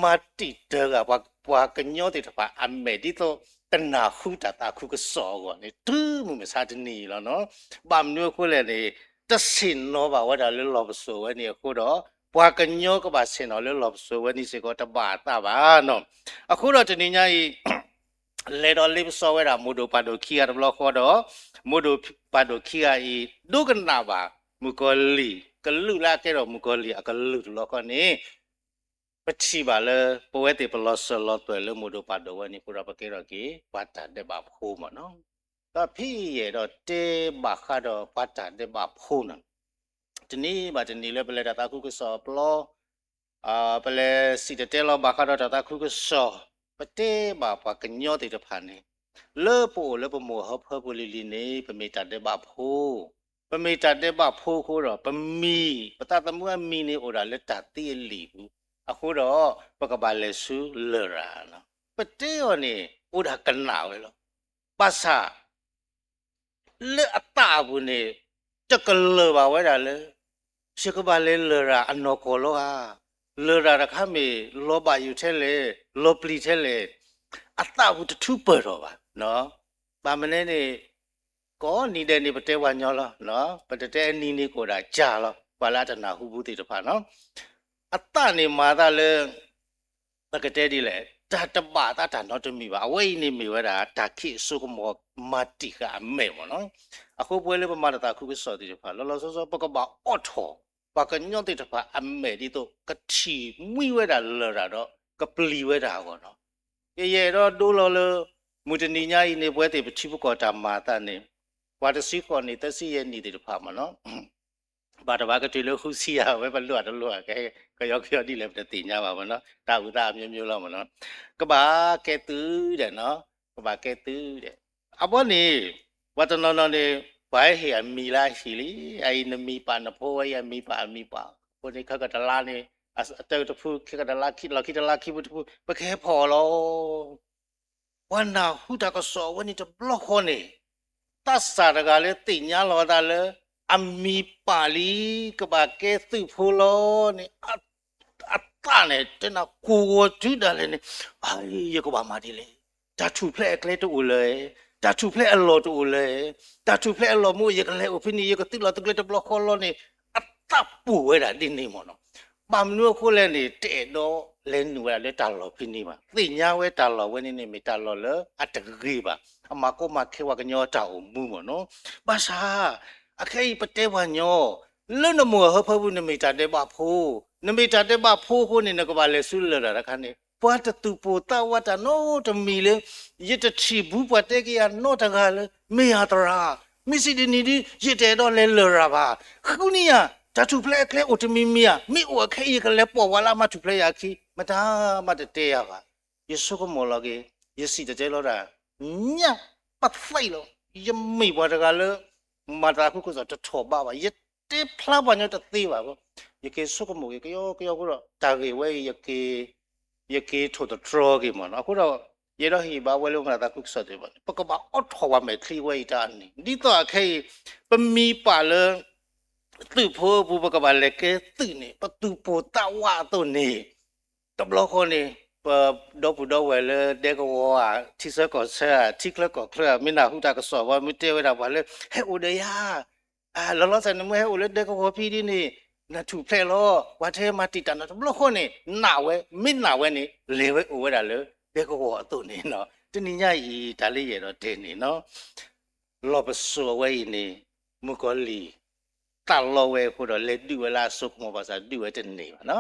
မၤတံာ်တၢဂၤပှၤကညီသ့ၣ်တဖၣ်အမဲာ် ဒ်သိးတနၢ်ဟူတၢ်သးခုကစီၣ်အဂီၢ်န့ၣ် တုၤမုၢ်မဆါတနံၤအံၤလီၤနီၤ. ဘၣ်မနုၤအဃိလဲၣ်န့ၣ် တဆ့ၣ်နီၤဘၣ်ဝဲဒၣ်လၢလီၢ်ပစိာ်ဝဲန့ၣ်အဃိဒီး ပှၤကညီကဘၣ်ဆ့ၣ်နီၤလၢလီၢ်ပစိာ်ဝဲန့ၣ်စ့ၢ်ကီးတဘၣ်အသးဘၣ်နီၤ. အဃိဒီးတနံၤညါအံၤ လဲၤဒီးလ့ပစီဝဲဒၣ် မိၢ်ဒိၣ်ပၢ်ဒိၣ်ခံဂၤတဘျီဃီဒီး မိၢ်ဒိၣ်ပၢ်ဒိၣ်ခံဂၤအံၤ ဒိကနၣ်ဘၣ် မုၣ်ကီၤလံၢ်ကလုာ်လၢအကဲထီၣ်မုၣ်ကီၤလံၢ်အကလုာ်တဘျီဃီန့ၣ် ပထံၣ်ဘၣ်လၢ ပဝဲသ့ၣ်ပလီၤစၢၤလီၤသွဲၣ်လၢမိၢ်ဒိၣ်ပၢ်ဒိၣ်ဝဲန့ၣ်အဃိဒီး ပကဲထီၣ်က့ၤ ပှၤတၢ်ဒဲးဘးဖိမ့ၢ်နီၤ. ဒီးဖဲယအဲၣ်ဒိးတဲဘၣ်ဃးဒီးပှၤတၢ်ဒဲးဘးဖိန့ၣ် တနံၤဘၣ်တနံၤလၢပလဲၤတၢ်သးခုကစီၣ်အပျီ ပလဲၤစံၣ်တဲၤတဲလီၤဘၣ်ဃးဒီးတၢ်သးခုကစီၣ်, ပတဲဘၣ်ပှၤကညီသ့ၣ်တဖၣ်န့ၣ် လၢပအိၣ်လၢပမိၢ်ဟၢဖၢပူၤလံၤလံၤန့ၣ် ပမ့ၢ်တၢ်ဒဲးဘးဖိ, ပမ့ၢ်တၢ်ဒဲးဘးဖိအဃိဒီး ပမံၤ ပသးသမူအမံၤန့ၣ်အိၣ်ဒၣ်လၢတၢ်သံအလံာ်ပူၤ, အဃိဒီး ပကဘၣ်လဲၤဆူလရာ်လီၤ. ပတဲအီၤန့ၣ် အိၣ်ဒၣ်ကနၣ်ဝဲလီၤ. ဘၣ်ဆၣ် လၢအသးအပူၤန့ၣ် တကလၢၤဘၣ်ဝဲဒၣ်လၢ ယကဘၣ်လဲၤလရာ်အနီၢ်ကီၢ်လီၤဧါ. လရာ်တခါမ့ၢ်လီၤဘၣ်ယိၣ်ထဲလဲၣ်, လီၤပျံၤထဲလဲၣ်, အသးပူၤတထူးပၢၢ်ထီၣ်ဘၣ်. ဘၣ်မနုၤန့ၣ် ကိးနံၤဒဲးန့ၣ် ပတဲပှၤကညီလီၤ. ပတတဲအနံၤန့ၣ်ကအိၣ်ဒၣ်ကၢ်လီၤ. ပှၤလၢအတနၢ်ဟူဘူးသ့ၣ်တဖၣ်နီၤ အသးန့ၣ်မၤသးလၢ ပကတဲဒ်လဲၣ်, တၢ်တဘၣ်သးတၢ်နီတမံၤဘၣ်. အဝဲအံၤန့ၣ်မ့ၢ်ဝဲဒၣ် တၢ်ခံးအစိကမီၤမၤတံာ်ဃာ်အမဲာ်မ့ၢ်နီၤ. အဃိပဝဲလၢပမၤတၢ်သးခုကစီၣ်သ့ၣ်တဖၣ် လီၤလီၤဆီဆီ ပကဘၣ်အိးထီၣ် ပှၤကညီသ့ၣ်တဖၣ်အမဲာ်ဒ်သိး ကထံၣ်မှံဝဲဒၣ်လရာ်ဒီး ကပျံၤဝဲဒၣ်အဂီၢ်နီၤ. ယယအဲၣ်ဒိးဒိလီၤလၢ မုၢ်တနံၤညါအံၤန့ၣ် ပဝဲသ့ၣ်ပထံပကီၢ်တၢ်မၤအသးန့ၣ် ပှၤတဆံဃိးနံၣ် သၢဆံယဲၢ်နံၣ်သ့ၣ်တဖၣ်မ့ၢ်နီၤ ဘၣ်တဘၣ်ကတုၤလၢဃုဆံယဲၢ် အဝဲပလိၣ်အတလိၣ် ကယီကယီဒ်လဲၣ် ပတသ့ၣ်ညါဘၣ်မ့ၢ်နီၤ တၢ်အုၣ်သးအမျိုးမျိုးလီၤမ့ၢ်နီၤ ကဘၣ်ကဲသုးဒီးနီၤ ကဘၣ်ကဲသုးဒီး အဘီန့ၣ် ပှၤတနီၤနီၤန့ၣ် ပှၤဟဲဟ့ၣ်အမံၤလၢအဟံၣ်လံ အအံၤနမံၤပာ်နဖိဝဲအံၤအမံၤပာ်အမံၤပာ် အဃိန့ၣ် ခဲကတလါန့ၣ် အတၢတဖု ခဲကတလါခံ လီၢ်ခံတလါခံဖုတဖု ပကဟဲဖီၣ်အီၤလီၤ ပှၤနၢ်ဟူတၢ်ကစီၣ်အဝဲန့ၣ်တဘျီဃီန့ၣ် သးစၢ်တဂၤလၢသ့ၣ်ညါလီၤအသးလၢ အမံၤပာ်လံ ကဘၣ်ကဲသုးဖိလီၤန့ၣ် အသးန့ၣ် တဲနၤကိၢ်ဂီၤတုၤဒၣ်လဲာ်န့ၣ် အ ယကဘၣ်မၤဒ်လဲၣ် တၢ်ထူၣ်ဖျဲးအကျဲတအိၣ်လၢၤ တၢ်ထူၣ်ဖျဲးအလီၢ်တအိၣ်လၢၤ တၢ်ထူၣ်ဖျဲးအလီၢ်မ့ၢ် ယကလဲၤအိၣ်ဖဲန့ၣ် ယကသုးလီၤသုးကျဲတဘျီဃီလီၤန့ၣ် အသးပူၤဝဲဒၣ်ဒ်န့ၣ်မ့ၢ်နီၤ ဘၣ်မနုၤအဃိလဲၣ်န့ၣ် တအဲၣ်ဒိးလဲၤနုာ်ဝဲဒၣ်လၢတၢ်လီၢ်ဖဲန့ၣ်ဘၣ် သ့ၣ်ညါဝဲတၢ်လီၢ်ဝဲန့ၣ်န့ၣ် မ့ၢ်တၢ်လီၢ်လၢအတဂ့ၤဘၣ် အမၤကီမၤခဲပှၤကညီတၢ်အိၣ်မူမ့ၢ်နီၤ ဘၣ်ဆၣ် အခဲအံၤပတဲပှၤကညီ လၢနမိၢ်အဟၢဖၢပူၤ နမ့ၢ်တၢ်ဒဲးဘးဖိ, နမ့ၢ်တၢ်ဒဲးဘးဖိအဃိန့ၣ် နကဘၣ်လဲၤဆူလရာ်တၢ်တခါန့ၣ် ပှၤတသူၣ်ပိၢ်သးဝးတၢ်နီတမံၤလၢ ယတထံၣ်ဘူးပှၤတဲက့ၤယၤနီတဂၤလၢ မ့ၢ်ယၤသရၣ်, မ့ၢ်စံးဒ်န့ၣ်ဒီး ယတအဲၣ်ဒိးလဲၤလရာ်ဘၣ်. ဃုန့ၢ်ယၤ တၢ်ထူၣ်ဖျဲးအကျဲအိၣ်တမံၤမံၤဧါ, မ့ၢ်အိၣ်အခဲအံၤ ယကလဲၤပိာ်ပှၤလၢအမၤထူၣ်ဖျဲးယၤအခံ, မတၤမးတတဲယၤဘၣ်. ယဆိကမိၣ်လီၤက့ၤ, ယစံၣ်တဲၤတဲလီၤတၢ် ညၣ်ပသံလီၤ. ယမ့ၢ်ပှၤတဂၤလၢ မၤတၢ်သးခုကစီၣ်တထီၣ်ဘးဘၣ်. ယတဲဖျါပှၤညီတသ့ဘၣ်. ယက့ၤဆိကမိၣ်က့ၤ ကယီကယီအဃိဒီး တၢ်ဂ့ၢ်ဝဲအံၤ ယက့ၤထိၣ်သတြီၤက့ၤမ့ၢ်နီၤ. အဃိဒီး ယအဲၣ်ဒိးဟ့ၣ်ဘါဝဲလၢမၤတၢ်သးခုကစီၣ်သ့ၣ်တဖၣ်န့ၣ် ပကဘၣ်အိးထီၣ်ပှၤမဲာ်ချံဝဲအံၤတၢ်န့ၣ် ဒ်သိးအခဲအံၤ ပမံပာ်လၢ သုးဖိအပူၤ ပကဘၣ်လဲၤကဲသုးန့ၣ် ပသူၣ်ပိၢ်သးဝးအသိးန့ၣ် တဘျီဃီန့ၣ် ပဒီပုၢ်ဒီဝဲၢ်လၢဒဲကဝီၤဧါ, ထံဆၢကီၢ်ဆၢဧါ, ထံချၢကီၢ်ချၢဧါ, မ့ၢ်နၢ်ဟူတၢ်ကစီၣ်ဘၣ် မ့ၢ်တဲဝဲဒၣ်ပှၤလၢ ဟဲအိၣ်ဒီးယၤ, လီၤလီၤဆဲးနမ့ၢ်ဟဲအိၣ်လၢဒဲကဝီၤဖဲဒ်န့ၣ် နထူၣ်ဖျဲးလီၤ, ပှၤတဟဲမၤတံာ်တာ်နၤ တဘျီဃီန့ၣ် နာ်ဝဲ, မ့ၢ်နာ်ဝဲန့ၣ် လဲၤဝဲအိၣ်ဝဲဒၣ်လၢဒဲကဝီၤအသိးန့ၣ်နီၤ. တနံၤညါအံၤ တၢ်လၢယအဲၣ်ဒိးတဲန့ၣ်နီၤ လီၢ်ပစိာ်အဝဲအံၤန့ၣ် မုၣ်ကီၤလံၢ် သးလီဝဲအဃိဒီး လဲၤဒုးဝဲလၢအစိကမီၤဘၣ်ဆၣ် ဒုးဝဲတန့ၢ်ဘၣ်နီၤ.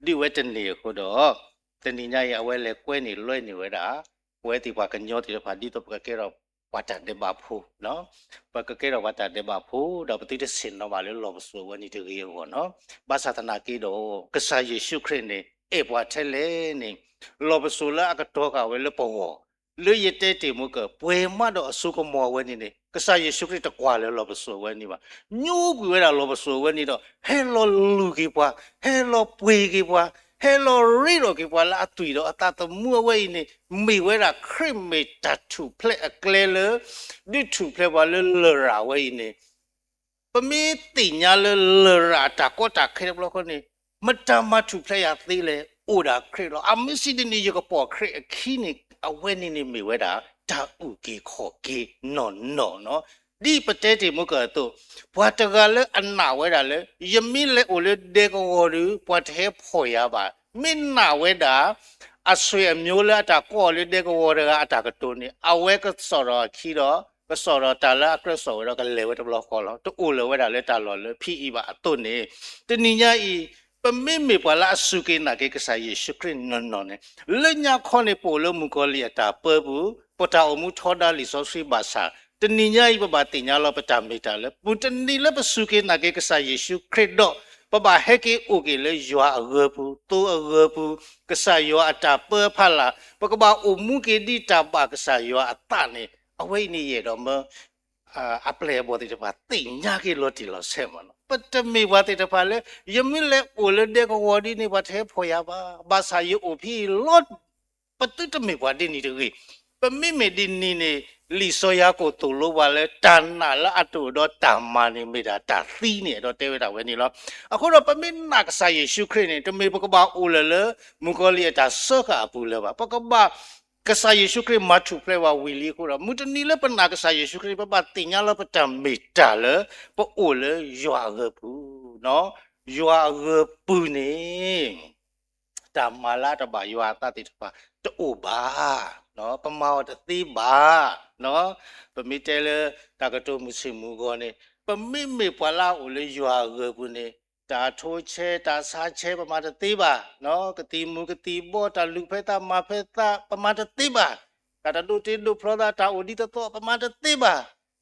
ဒုးဝဲတန့ၢ်အဃိဒီး တနံၤညါအံၤ အဝဲလဲၤကွဲန့ၢ်လွဲန့ၢ်ဝဲဒၣ် ပဝဲသ့ၣ်ပှၤကညီသ့ၣ်တဖၣ် ဒ်သိးပကကဲထီၣ်ပှၤတၢ်ဒဲးဘးဖိ, ပကကဲထီၣ်ပှၤတၢ်ဒဲးဘးဖိ ဒီးပသုတဆ့ၣ်နီၤဘၣ်လၢလီၢ်ပစိာ်အဝဲန့ၣ်တဂ့ၤအဂီၢ်နီၤ. ဘၣ်ဆၣ်သနာ်က့ဒီး ကစၢ်ယ့ၣ်ၡူးခရံာ်န့ၣ် အဲၣ်ပှၤထဲလဲၣ်န့ၣ် လီၢ်ပစိာ်လၢအကတီၤဃာ်ဝဲလၢပဂီၢ် လၢယတဲတ့ၢ်မုၢ်ကၢၢ် ပှဲၤမးဒီးအစိကမီၤဝဲန့ၣ်န့ၣ် ကစၢ်ယ့ၣ်ၡူးခရံာ်တကွၢ်လၢလီၢ်ပစိာ်ဝဲန့ၣ်ဘၣ်. ညိကွံာ်ဝဲဒၣ်လီၢ်ပစိာ်ဝဲန့ၣ်ဒီး ဟဲလီၤလူၤက့ၤပှၤ, ဟဲလီၤပှ့ၤက့ၤပှၤ, ဟဲလီၤရ့လိာ်က့ၤပှၤလၢအသွံၣ်ဒီးအသးသမူအဝဲအံၤန့ၣ် မ့ၢ်ဝဲဒၣ်ခရံာ်မ့ၢ်တၢ်ထူၣ်ဖျဲးအကျဲလၢ ဒုးထူၣ်ဖျဲးပှၤလၢလရာ်ဝဲအံၤန့ၣ် ပမ့ၢ်သ့ၣ်ညါလၢလရာ်အတၢ်ကီတၢ်ခဲတဘျီဃီန့ၣ် မတၤမၤထူၣ်ဖျဲးယၤသ့လဲၣ်, အိၣ်ဒၣ်ခရံာ်လီၤ. အမ့ၢ်စံးဒ်န့ၣ် ယကပိာ်ခရံာ်အခံန့ၣ် အဝဲန့ၣ်န့ၣ်မ့ၢ်ဝဲဒၣ် တၢ်အုၣ်က့ၤခီၣ်က့ၤနီၢ်နီၢ်နီၤ. ဒ်ပတဲတ့ၢ်မုၢ်ကၢၢ်အသိး, ပှၤတဂၤလၢအနာ်ဝဲဒၣ်လၢ ယမ့ၢ်လဲၤအိၣ်လၢဒဲကဝီၤဒီး ပှၤတဟဲဖီၣ်ယၤဘၣ်. မ့ၢ်နာ်ဝဲဒၣ် အဆွေအမျိုးလၢအတၢ်ကိးအီၤလၢဒဲကဝီၤတဂၤအတၢ်ကတိၤန့ၣ် အဝဲကစိာ်ဒီးအခံဒီး ကစိာ်ဒီးတၢ်လၢအကြၢးစိာ်ဝဲဒီးကလဲၤဝဲတဘျီဃီလီၤ. တအိၣ်လၢၤဝဲဒၣ်လၢတၢ်လီၢ်လၢဖံးအံၤဘၣ်အသိးန့ၣ်, တနံၤညါအံၤ ပမ့မ့ၢ်ပှၤလၢအစူၢ်က့ၤနာ်က့ၤကစၢ်ယ့ၣ်ၡူးခရံာ်နီၢ်နီၢ်န့ၣ်, လၢညါခီန့ၣ် ပအိၣ်လၢမုၣ်ကီၤလံၢ်အတၢ်ပၢပူၤ, ပတၢ်အိၣ်မူထီဒါလံာ်စီဆှံဘၣ်ဆၣ်, တနံၤညါအံၤ ပဘၣ်သ့ၣ်ညါလီၤပတၢ်မ့ၢ်တၢ်လၢ မုၢ်တနံၤလၢပစူၢ်က့ၤနာ်က့ၤကစၢ်ယ့ၣ်ၡူးခရံာ်ဒီး ပဘၣ်ဟဲက့ၤအိၣ်က့ၤလၢယွၤအဂၢၤပူၤ, သိအဂၢၤပူၤ, ကစၢ်ယွၤအတၢ်ပၢအဖီလာ်, ပကဘၣ်အိၣ်မူက့ၤဒ်တၢ်ဘၣ်ကစၢ်ယွၤအသးန့ၣ်, အဝဲအံၤန့ၣ်ယအဲၣ်ဒိးမၢ အပျဲၢ်အဘီၣ်သ့ၣ်တဖၣ် သ့ၣ်ညါက့ၤလီၤတံၢ်လီၤဆဲးမးနီၤ. ပတမ့ၢ်ပှၤသ့ၣ်တဖၣ်လၢ ယမ့ၢ်လဲၤအိၣ်လၢဒဲကဝီၤဒ်န့ၣ် ပှၤတဟဲဖီၣ်ယၤဘၣ်, ဘၣ်ဆၣ်ယအိၣ်ဖဲအံၤလီၤ. ပသုတမ့ၢ်ပှၤဒ်န့ၣ်တဂ့ၤ. ပမ့မ့ၢ်ဒ်န့ၣ်န့ၣ် လံာ်စီၤယၤကိာ်သိၣ်လိပှၤလၢ တၢ်နာ်လၢအတအိၣ်ဒီးတၢ်မၤန့ၣ် မ့ၢ်ဒၣ်တၢ်သံန့ၣ် အဲၣ်ဒိးတဲဝဲဒၣ်ဝဲန့ၣ်လီၤ. အဃိဒီးပမ့ၢ်နာ်ကစၢ်ယ့ၣ်ၡူးခရံာ်န့ၣ် တမ့ၢ်ပကဘၣ်အိၣ်လၢၤလၢ မုၣ်ကီၤလံၢ်အတၢ်စၢဃာ်အပူၤလၢၤဘၣ်. ပကဘၣ် ကစၢ်ယ့ၣ်ၡူးခရံာ်မၤထူၣ်ဖျဲးပှၤဝံၤလံအဃိဒီး မုၢ်တနံၤလၢပနာ်ကစၢ်ယ့ၣ်ၡူးခရံာ် ပဘၣ်သ့ၣ်ညါလီၤပတၢ်မ့ၢ်တၢ်လၢ ပအိၣ်လၢယွၤအဂၢၤပူၤ, ယွၤအဂၢၤပူၤန့ၣ် တၢ်မၤလၢအတဘၣ်ယွၤအသးသ့ၣ်တဖၣ် တအိၣ်ဘၣ်, ပမၤအီၤတသ့ဘၣ်. ပမ့ၢ်တဲလၢ တၢ်ကတိၤမုၢ်ဆ့ၣ်မုၢ်ဂီၤန့ၣ် ပမ့မ့ၢ်ပှၤလၢအအိၣ်လၢယွၤအဂၢၤပူၤန့ၣ် တၢ်ထိဆဲး တၢ်ဆါဆဲး ပမၤတသ့ဘၣ်. ကသံၣ်မူၤကသံၣ်ဘီ တၢ်လူၤဖဲသးမၤဖဲသး ပမၤတသ့ဘၣ်. တၢ်တဒိးတ့ဒိးဖျီသး တၢ်အိၣ်ဒ်သိးသိး ပမၤတသ့ဘၣ်.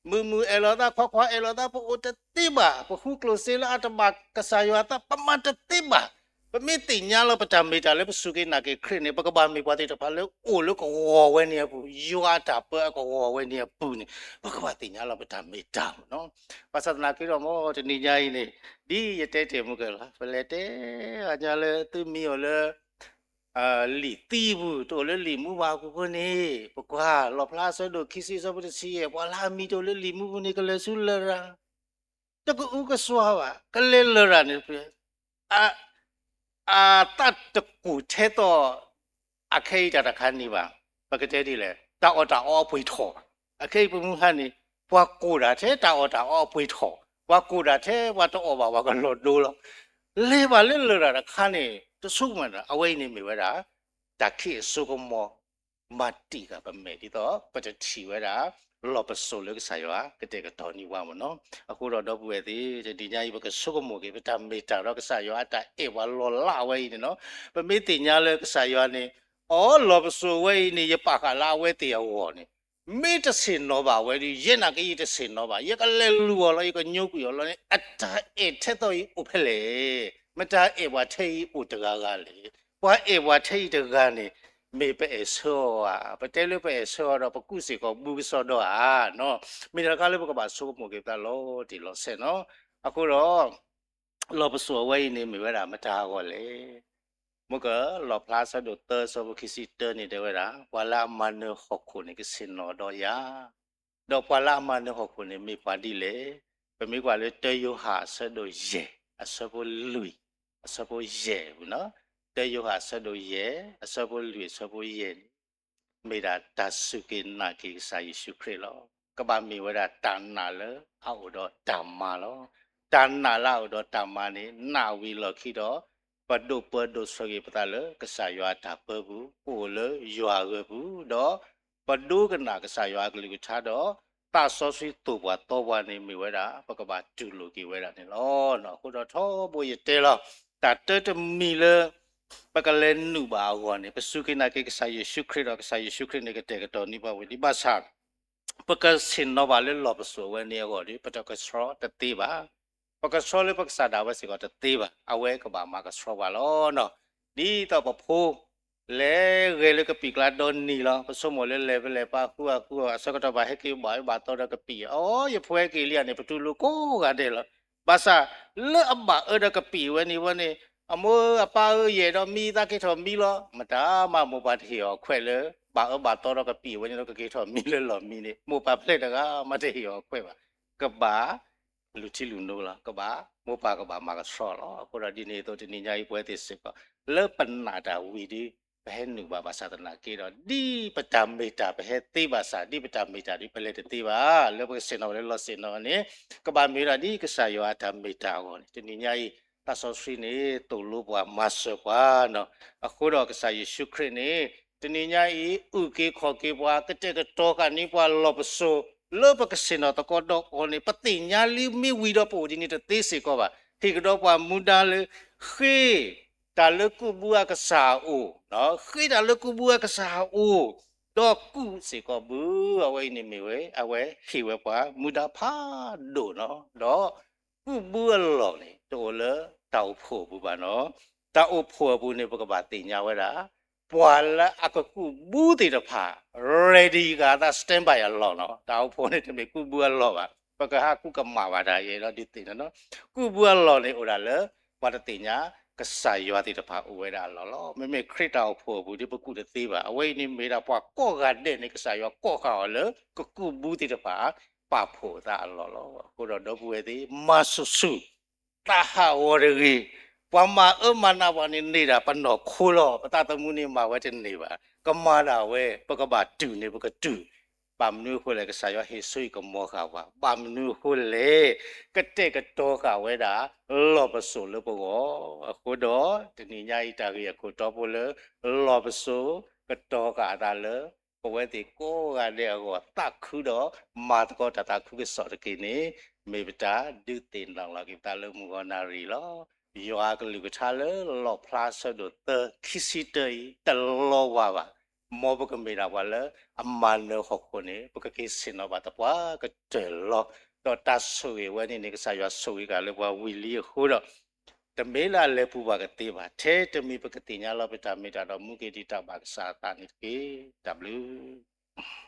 မုာ်မုာ်အဲၣ်လီၤသး ခွါခွါအဲၣ်လီၤသး ပအိၣ်တသ့ဘၣ်. ပဃုကျိၣ်စ့လၢအတဘၣ်ကစၢ်ယွၤအသး ပမၤတသ့ဘၣ်. ပမ့ၢ်သ့ၣ်ညါလီၤပတၢ်မ့ၢ်တၢ်လၢပစူၢ်က့ၤနာ်က့ၤခရံာ်န့ၣ် ပကဘၣ်မ့ၢ်ပှၤသ့ၣ်တဖၣ်လၢအိၣ်လၢကဝီၤဝဲန့ၣ်အပူၤ, ယွၤအတၢ်ပၢအကဝီၤဝဲန့ၣ်အပူၤန့ၣ် ပကဘၣ်သ့ၣ်ညါလီၤပတၢ်မ့ၢ်တၢ်မးနီၤ. ဘၣ်ဆၣ်သနာ်က့ဒီး မ်တနံၤညါအံၤန့ၣ် ဒ်ယတဲတ့ၢ်မုၢ်ကၢၢ်လီၤ ပလဲၤတဲအီၤညါလၢသုမံအီၤလၢ လံာ်သံပူၤ တအိၣ်လၢလံာ်မူဘၣ်အပူၤဃိန့ၣ် ပကွၢ်လီၣ်ဖျါအဆၢဒိၣ်ခံဆံအဆၢဖိတဆံယဲၢ် ပှၤလၢအမံၤတအိၣ်လၢလံာ်မူပူၤန့ၣ် ကလဲၤဆူလရာ် တကအုကစွါဘၣ် ကလဲၤလရာ်န့ၣ် အသးတကူၣ်ထဲသိး အခဲအံၤတၢ်တခါန့ၣ်ဘၣ်. ပကတဲဒ်လဲၣ် တၢ်အီၣ်တၢ်အီအပှ့ၤထီၣ်ဘၣ်. အခဲအံၤပမုၢ်ဟါန့ၣ် ပှၤကိၢ်ဒၣ်ထဲတၢ်အီၣ်တၢ်အီအပှ့ၤထီၣ်, ပှၤကိၢ်ဒၣ်ထဲပှၤတအီၣ်ဘၣ်ပှၤကလီၤဒိလီၤ. လဲၤဘၣ်လၢလရာ်တခါန့ၣ် တဆိကမိၣ် အဝဲအံၤန့ၣ်မ့ၢ်ဝဲဒၣ် တၢ်ခံးအစိကမီၤ မၤတံာ်ဃာ်ပမဲာ်ဒ်သိး ပတထံၣ်ဝဲဒၣ် လီၢ်ပစိာ်လၢကစၢ်ယွၤကတဲာ်ကတီၤန့ၢ်ပှၤမ့ၢ်နီၤ. အဃိဒီးဒီပုၢ်ဝဲၢ်သ့ၣ် တနံၤညါအံၤ ပကဆိကမိၣ်က့ၤ ပတၢ်မ့ၢ်တၢ်ဒီးကစၢ်ယွၤအတၢ်အဲၣ်ပှၤလီၤလးဝဲအံၤန့ၣ်နီၤ. ပမ့ၢ်သ့ၣ်ညါလၢကစၢ်ယွၤန့ၣ် အီ လီၢ်ပစိာ်ဝဲအံၤန့ၣ် ယပာ်ဃာ်လၢအဝဲသ့ၣ်အဂီၢ်န့ၣ် မ့ၢ်တဆ့ၣ်နီၤဘၣ်ဝဲဒီး ယဲနာ်က့ယတဆ့ၣ်နီၤဘၣ်, ယကလဲၤလူၤအီၤလီၤ, ယကညိကွံာ်အီၤလီၤန့ၣ် အတၢ်အဲၣ်ထဲသိးအံၤအိၣ်ဖဲလဲၣ်. မတၤအဲၣ်ပှၤထဲအံၤအိၣ်တဂၤဂၤလဲၣ်. ပှၤအဲၣ်ပှၤထဲအံၤတဂၤန့ၣ် မ့ၢ်ပအဲၣ်ဆၢအီၤဧါ. ပတဲလၢပအဲၣ်ဆၢအီၤဒီး ပကူၣ်စ့ၢ်ကီးဘုကစီဒီဧါနီၤ. မ့ၢ်တၢ်တခါလၢပကဘၣ်ဆိကမိၣ်က့ၤပသးလီၤတံၢ်လီၤဆဲးနီၤ. အဃိဒီး လီၢ်ပစိာ်အဝဲအံၤန့ၣ် မ့ၢ်ဝဲဒၣ်မတၤအဂီၢ်လဲၣ်. မ့ၢ်ကလီၣ်ဖျါအဆၢဒိၣ်သၢ အဆၢဖိခံဆံတၢန့ၣ် တဲဝဲဒၣ် ပှၤလၢအမၤနၢၤဟီၣ်ခိၣ်န့ၣ် ကဆ့ၣ်နီၤဒီးယၤ, ဒီးပှၤလၢအမၤနၢၤဟီၣ်ခိၣ်န့ၣ် မ့ၢ်ပှၤဒ်လဲၣ်. ပမ့ၢ်ကွၢ်လၢ တၢ ယိၤဟၣ်အဆၢဒိၣ်ယဲၢ် အဆၢဖိလွံၢ် အဆၢဖိယဲၢ်ပူၤနီၤ, တၢ ယိၤဟၣ်အဆၢဒိၣ်ယဲၢ် အဆၢဖိလွံၢ် အဆၢဖိယဲၢ်န့ၣ် မ့ၢ်ဒၣ်တၢ်စူၢ်က့ၤနာ်က့ၤကစၢ်ယ့ၣ်ၡူးခရံာ်လီၤ. ကဘၣ်မ့ၢ်ဝဲဒၣ်တၢ်နာ်လၢအအိၣ်ဒီးတၢ်မၤလီၤ. တၢ်နာ်လၢအအိၣ်ဒီးတၢ်မၤန့ၣ် နာ်ဝံၤလီၢ်ခံဒီး ပဒိးပၢဒိးဆှၢက့ၤပသးလၢကစၢ်ယွၤအတၢ်ပၢပူၤ, ပအိၣ်လၢယွၤအဂၢၢ်ပူၤ, ဒီးပဒိကနၣ်ကစၢ်ယွၤအကလုၢ်ကထါဒီး သးစီဆှံသိၣ်ပှၤသီပှၤန့ၣ် မ့ၢ်ဝဲဒၣ် ပကဘၣ်တူၢ်လိာ်က့ၤဝဲဒၣ်န့ၣ်လီၤ. အဃိဒီးထီဘိယတဲလီၤ တၢ်တၢတမံၤလၢ ပကလဲၤနုာ်ဘၣ်အဂီၢ်န့ၣ် ပစူၢ်က့ၤနာ်က့ၤကစၢ်ယ့ၣ်ၡူးခရံာ်ဒီး ကစၢ်ယ့ၣ်ၡူးခရံာ်န့ၣ် ကတဲာ်ကတီၤန့ၢ်ပှၤဝံၤ ဒ်ဘၣ်ဆၣ် ပကဆ့ၣ်နီၤဘၣ်လၢလီၢ်ပစိာ်ဝဲန့ၣ်အဂီၢ်ဒီး ပတကဆှီတသ့ဘၣ်. ပကဆှီလၢပကစၢ်ဒၣ်ဝဲစ့ၢ်ကီးတသ့ဘၣ်. အဝဲကဘၣ်မၤကဆှီပှၤလီၤ. ဒ်သိးပဖိ လဲၤဂဲၤလၢကပံာ်ကျါဒီနံၤလီၤ. ပဆိကမိၣ်လၢလဲၤဖဲလဲၣ် ပၢ်ဃုအဃုအီၤ အဆၢကတီၢ်ဘၣ်ဟဲက့ၤဘၣ်အၢဘၣ်သီဒီးကပံာ်, အီ ယဖိဟဲက့ၤလံဧါန့ၣ် ပတူၢ်လိာ်ကိးဂၤဒဲးလီၤ. ဘၣ်ဆၣ် လၢအဘၣ်အၢဒီးကပံာ်ဝဲန့ၣ်ဝဲန့ၣ် အမိၢ်အပၢ်ဧၢ ယအဲၣ်ဒိးမံ သးက့ၤထီၣ်မံလီၤ. မတၤမးမိၢ်ပၢ်တဟ့ၣ်အီၤခွဲးလၢ ဘၣ်အၢဘၣ်သီဒီးကပံာ်ဝဲန့ၣ်ဒီး ကက့ၤထီၣ်မံလၢလီၢ်မံန့ၣ် မိၢ်ပၢ်ဖျဲၣ်တဂၤမးတဟ့ၣ်အီၤခွဲးဘၣ်. ကဘၣ် လူၤထံလူၤနိလီၤ. ကဘၣ် မိၢ်ပၢ်ကဘၣ်မၤကဆှီလီၤ. အဃိဒီးဒ်န့ၣ်အသိးတနံၤညါအံၤ ပဝဲသ့ၣ်စ့ၢ်ကီး လၢပနာ်တၢ်ဝံၤဒီး ပဟဲနုာ်ဘၣ်ဘၣ်ဆၣ်သနာ်က့ဒီး ဒ်ပတၢ်မ့ၢ်တၢ်ပဟဲသ့ဘၣ်ဆၣ် ဒ်ပတၢ်မ့ၢ်တၢ်ဒီး ပလဲၤတသ့ဘၣ်. လၢပကဆ့ၣ်နီၤဝဲလၢလီၢ်ဆ့ၣ်နီၤန့ၣ် ကဘၣ်မ့ၢ်ဝဲဒၣ်ဒ်ကစၢ်ယွၤအတၢ်မ့ၢ်တၢ်အဂီၢ်န့ၣ် တနံၤညါအံၤ သးစီဆှံန့ၣ် သိၣ်လိပှၤမၤစၢၤပှၤနီၤ. အဃိဒီးကစၢ်ယ့ၣ်ၡူးခရံာ်န့ၣ် တနံၤညါအံၤ အုၣ်က့ၤခီၣ်က့ၤပှၤ ကတဲာ်ကတီၤဃာ်န့ၢ်ပှၤလီၢ်ပစိာ် လၢပကဆ့ၣ်နီၤသကိးဒီးအီၤန့ၣ် ပသ့ၣ်ညါလံမ့ၢ်ဝံၤဒီးပအိၣ်ဒ်န့ၣ်တသ့စ့ၢ်ကီးဘၣ်. ဟ့ၣ်ကဒီးပှၤမူဒါလၢ ဃ့ တၢ်လၢကူၣ်ဘုအကစၢ်အအိၣ်, ဃ့တၢ်လၢကူၣ်ဘုအကစၢ်အအိၣ်, ဒီးကူၣ်စ့ၢ်ကီးဘု အဝဲအံၤန့ၣ်မ့ၢ်ဝဲ အဝဲဟ့ၣ်ဝဲပှၤမူဒါဖးဒိၣ်နီၤ. ဒီးကူၣ်ဘုအလီၢ်န့ၣ် တအိၣ်လၢတၢ်အိၣ်ဖှိၣ်အပူၤဘၣ်နီၤ. တၢ်အိၣ်ဖှိၣ်အပူၤန့ၣ် ပကဘၣ်သ့ၣ်ညါဝဲဒၣ် ပှၤလၢအကကူၣ်ဘုသ့ၣ်တဖၣ် ready ဂၤသး stand by အလီၢ်နီၤ. တၢ်အိၣ်ဖှိၣ်န့ၣ်တမ့ၢ်ကူၣ်ဘုအလီၢ်ဘၣ်. ပကဟးကူၣ်ကမၣ်ဘၣ်တၢ်ယဲဒီးဒုးသ့ၣ်နီၤနီၤ. ကူၣ်ဘုအလီၢ်န့ၣ်အိၣ်ဒၣ်လၢ ပှၤတသ့ၣ်ညါ ကစၢ်ယွၤသ့ၣ်တဖၣ်အိၣ်ဝဲဒၣ်အလီၢ်လီၤ. မ့မ့ၢ်ခရံာ်တၢ်အိၣ်ဖှိၣ်အပူၤဒီး ပကူၣ်တသ့ဘၣ်. အဝဲအံၤန့ၣ်မ့ၢ်ဒၣ်ပှၤကိးဂၤဒဲးန့ၣ် ကစၢ်ယွၤကိးဃာ်အီၤလၢ ကကူၣ်ဘုသ့ၣ်တဖၣ် ပာ်ဖှိၣ်အသးအလီၢ်လီၤ. အဃိဒီးဒီပုၢ်ဝဲၢ်သ့ၣ် မၤဆူၣ်ဆူၣ် သးဟးဂီၤတဂ့ၤ. ပှၤမၤအၢမၤနးပှၤန့ၣ်န့ၢ်ဒၣ်ပနီၢ်ခိလီၤ. ပသးသမူန့ၣ်မၤဝဲတန့ၢ်ဘၣ်. ကမၤဒၣ်ဝဲ ပကဘၣ်တူၢ်န့ၣ်ပကတူၢ်. ဘၣ်မနုၤအဃိလဲၣ် ကစၢ်ယွၤဟ့ၣ်စိဟ့ၣ်ကမီၤဃာ်ပှၤ. ဘၣ်မနုၤအဃိလဲၣ် ကတဲာ်ကတီၤဃာ်ဝဲဒၣ် လီၢ်ပစိာ်လၢပဂီၢ်. အဃိဒီး တနံၤညါအံၤတၢ်ဂ့ၢ်အခိၣ်တီဖိလၢ လီၢ်ပစိာ် ကတီၤဃာ်အသးလၢ ပဝဲသ့ၣ်ကိးဂၤဒဲးအဂီၢ် သးခုဒီး မၤသကိးတၢ်သးခုကစီၣ်တက့ၢ်န့ၣ် မ့ၢ်ပတၢ်ဒုးသ့ၣ်နီၣ်လီၤက့ၤပသးလၢမုၢ်ဂီၤနၣ်ရံၣ်လီၤ. ယွၤအကလုၢ်ကထါလၢလီၣ်ဖျါဆၢဒိၣ်သၢ ခံဆံတၢအံၤ တလီၤဝါဘၣ်. မ်ပကမ့ၢ်ဒၣ်ပှၤလၢအမၤနၢၤဟီၣ်ခိၣ်န့ၣ် ပကက့ၤဆ့ၣ်နီၤဘၣ်သပှၢ်ကတၢၢ်လီၤ. ဒီးတၢ်ဆိၣ်ဂ့ၤဝဲန့ၣ်န့ၣ် ကစၢ်ယွၤဆိၣ်ဂ့ၤက့ၤလၢပှၤဝံၤလံအဃိဒီး တမ့ၢ်လၢအလဲၤပူၤဘၣ်ကသ့ဘၣ်. ထဲတမံၤပကသ့ၣ်ညါလီၤပတၢ်မ့ၢ်တၢ်ဒီး မူက့ၤဒံးတၢ်ဘၣ်ကစၢ်အသးန့ၣ်တက့ၢ်. တၢ်ဘျုး